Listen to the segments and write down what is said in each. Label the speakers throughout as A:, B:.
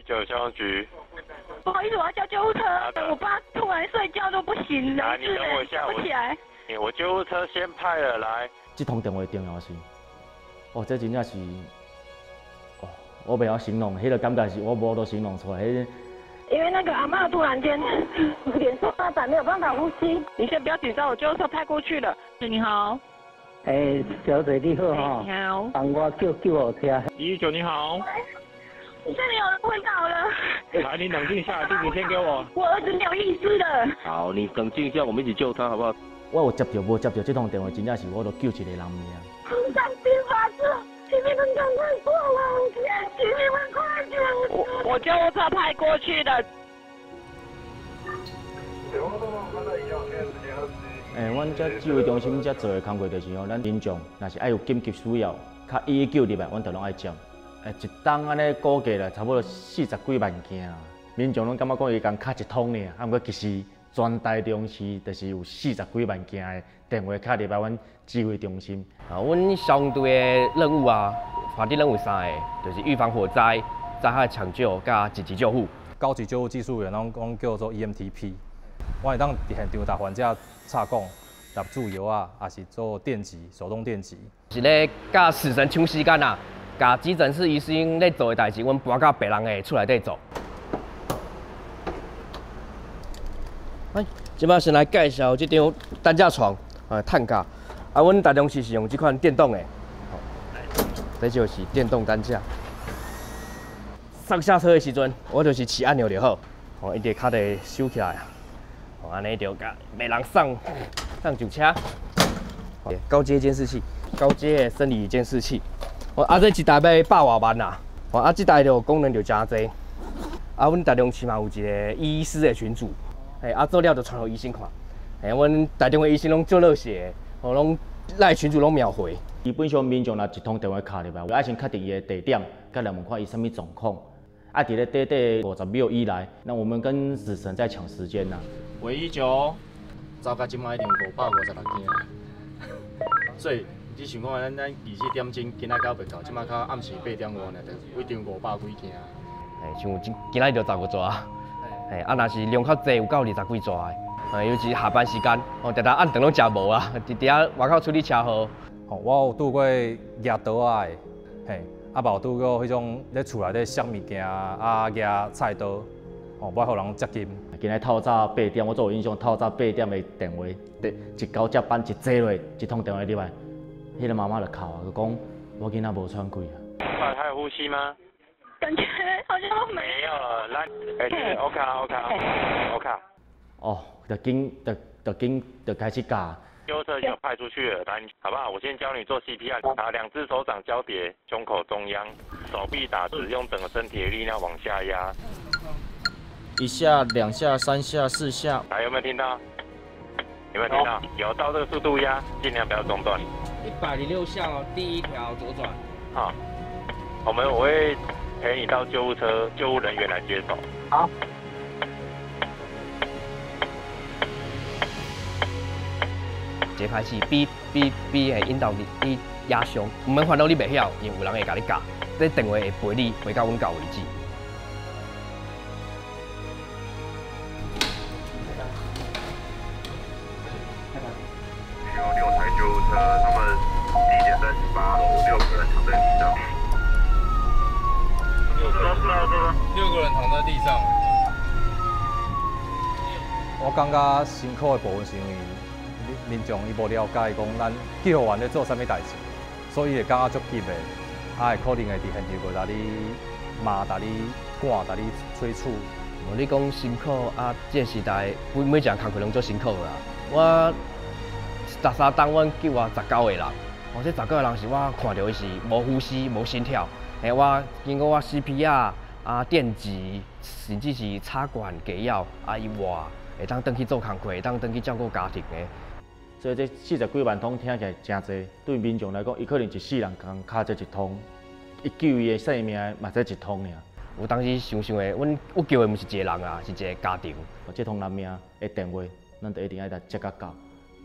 A: 救消防局。
B: 不好意思，我要叫救護車。我爸突然睡覺都不醒，
A: 來，你等我一下，
B: 不起來。
A: 我救護車先派了來。
C: 這通電話重要性，哦，這真正是，哦，我袂曉形容，彼個感覺是我無法形容出來。彼個
B: 因為那個阿嬤突然間臉色發白，沒有辦法呼吸。你先不要緊張，我救護車派過去了。你好。
D: 欸，小姐你好吼。
B: 你好。
D: 幫我叫救護車。
A: 119你好。
B: 這裡有人昏倒了。
A: 來，你冷靜一下，地址先給我。
B: 我兒子沒有意識了。
E: 好，你冷靜一下，我們一起救他，好不好？
C: 我有接著無接著這通電話，真正是我都救一個人命。
B: 心臟病發作，請你們趕快過來，請你們快點。我救護車派過去的。
C: 欸，阮這指揮中心這做的工作就是吼，咱民眾若是愛有緊急需要，較119入來，阮就攏愛接。欸，一冬按呢估計啦，差不多40幾萬件。民眾攏感覺講伊共敲一通爾，啊，毋過其實全台中市就是有40幾萬件的電話敲入來阮指揮中心。
F: 啊，阮消防隊的任務啊，法定任務三个，就是預防火災、災害搶救、佮緊急救護。
G: 高級救護技術員攏叫做 EMTP。我會當佇現場逐患者插管、納注藥啊，抑是做電擊、手動電擊。
F: 是咧，佮死神搶時間啊！共急診室醫生咧做的代誌，阮搬到別人的厝內底做。哎，這擺先來介紹這張擔架床啊，擔架。啊，阮台中市是用這款電動的，這就是電動擔架。上下車的時陣，我就是持按鈕就好，哦，伊就跤就收起來啊。哦，按呢就共袂人送上車。高階監視器，高階的生理監視器。哦，啊，這一台欲百外萬啦，哦，啊，這台就功能就誠濟。啊，阮台中市嘛有一個醫師的群組，嘿，啊，做了就傳予醫生看。嘿，阮台中的醫生攏足熱血的，哦，攏內群組攏秒回。
C: 基本上民眾若一通電話敲入來，我愛先確定伊的地點，佮來問看伊啥物狀況。啊，佇咧短短50秒以內，那我們跟死神在搶時間呐。
H: 喂，119，走到這擺已經556件，所以你想看咱24點鐘，今仔到袂到，這擺到暗時8點外爾，就一張500幾件。
F: 嘿，像今今仔日就10幾逝，嘿，啊，若是量較濟，有夠20幾逝的。啊，尤其下班時間，哦，常常暗頓攏誠無啊，佇佇遐外口處理車禍。
G: 吼，我有拄過舉刀仔的，嘿，啊，嘛有拄過彼種咧厝內底摔物件啊，舉菜刀，吼，欲予人接近。
C: 今仔透早8點，我足有印象，透早8點的電話，一交接班一坐落，一通電話入來，彼個媽媽就哭啊，就講我囡仔無喘氣啊。
A: 還有呼吸嗎？
B: 感覺好像
A: 沒有了，來，欸，OK OK OK。
C: 哦，就緊就就緊就開始教。
A: 救護車已經派出去了，來，好不好？我先教你做 CPR，啊，兩隻手掌交疊，胸口中央，手臂打直，用整個身體的力量往下壓。
H: 一下、兩下、三下、四下。
A: 來，有沒有聽到？有沒有聽到？有，照這個速度壓，盡量不要中斷。
F: 106巷第一條左轉。
A: 好，我會陪你到救護車，救護人員來接手。
D: 好。
F: 一開始比比比會引導你你壓胸，毋免煩惱你袂曉，因為有人會共你教。這電話會陪你陪到阮到為止。
A: 有6台救護車，他們地點在18樓，6個人躺在地上。
G: 6個人躺在地上。我感覺辛苦的部分是因為民眾伊無了解講咱救護員咧做啥物代誌，所以伊會感覺足急的，啊會可能會佇現場閣共你罵、共你趕、共你催促。
F: 無你講辛苦啊，這個時代每每一項工課攏足辛苦的啦。我13冬，阮救啊19個人，哦，這19個人是我看著伊是無呼吸、無心跳，嘿，我經過我 CPR 啊、電擊，甚至是插管給藥，啊，伊活，會當轉去做工課，會當轉去照顧家庭的。
C: 所以這40幾萬通聽起來誠濟，對民眾來講，伊可能一世人共敲這一通，伊救伊的性命嘛，這一通爾。
F: 有當時想想的，阮有救的毋是一個人啊，是一個家庭。
C: 這通人命的電話，咱就一定愛來接甲到，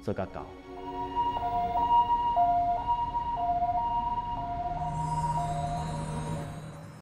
C: 做甲到。